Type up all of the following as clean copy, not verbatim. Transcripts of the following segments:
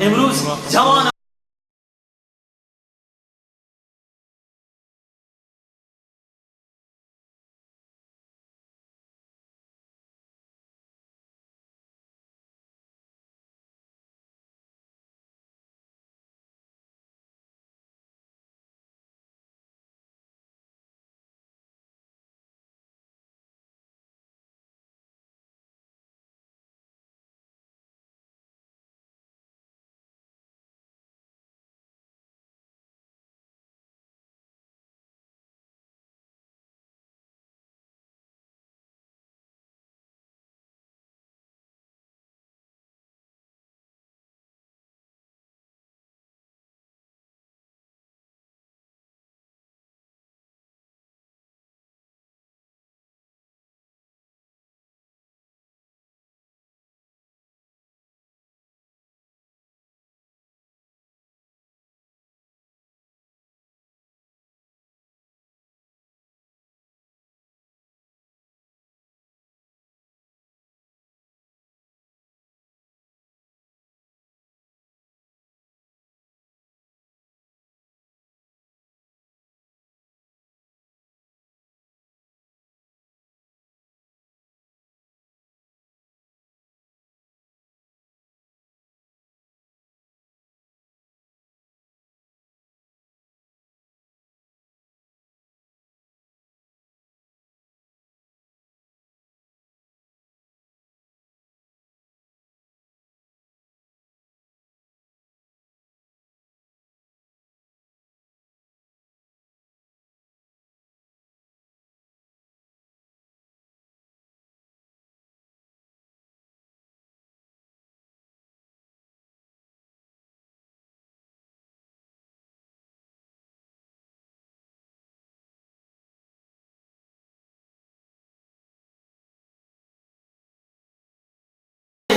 امروز جوان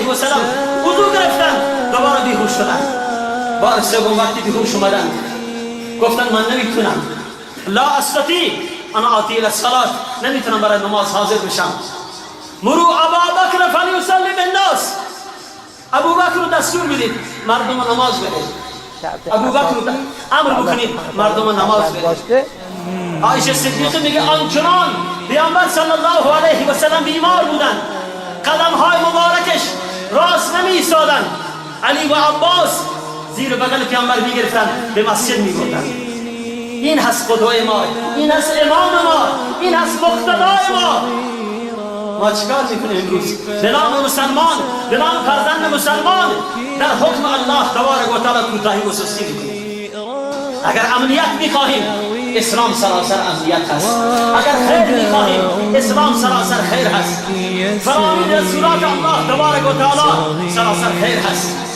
و سلام وضو گرفتن، دوباره بیهوش شدن. بار سوم وقتی بیهوش اومدن گفتن من نمیتونم، لا استطیع انا آتی الى الصلاة، نمیتونم برای نماز حاضر بشم. مروا ابا بکر فلیصلی بالناس، ابوبکر رو دستور بدید مردم نماز بدید. ابوبکر رو امر بکنید مردم نماز بدید. عایشه صدیقه میگه آنچنان پیامبر صلی الله علیه و سلم بیمار بودن، قدم های مبارکش راست نمی ایستادن، علی و عباس زیر بغل پیامبر میگرفتن به مسجد میبردن. این هست قدوه ما، این هست امام ما، این هست مقتدای ما. ما چیکار میکنیم امروز؟ به نام مسلمان، به نام فرزند مسلمان در حکم الله تبارک و تعالی کوتاهی و سستی میکنیم. اگر امنیت میخواهیم اسلام سراسر امنیت هست، اگر خیر میخواهیم اسلام سراسر خیر هست، فرامین رسولات الله تبارک و تعالی سراسر خیر هست.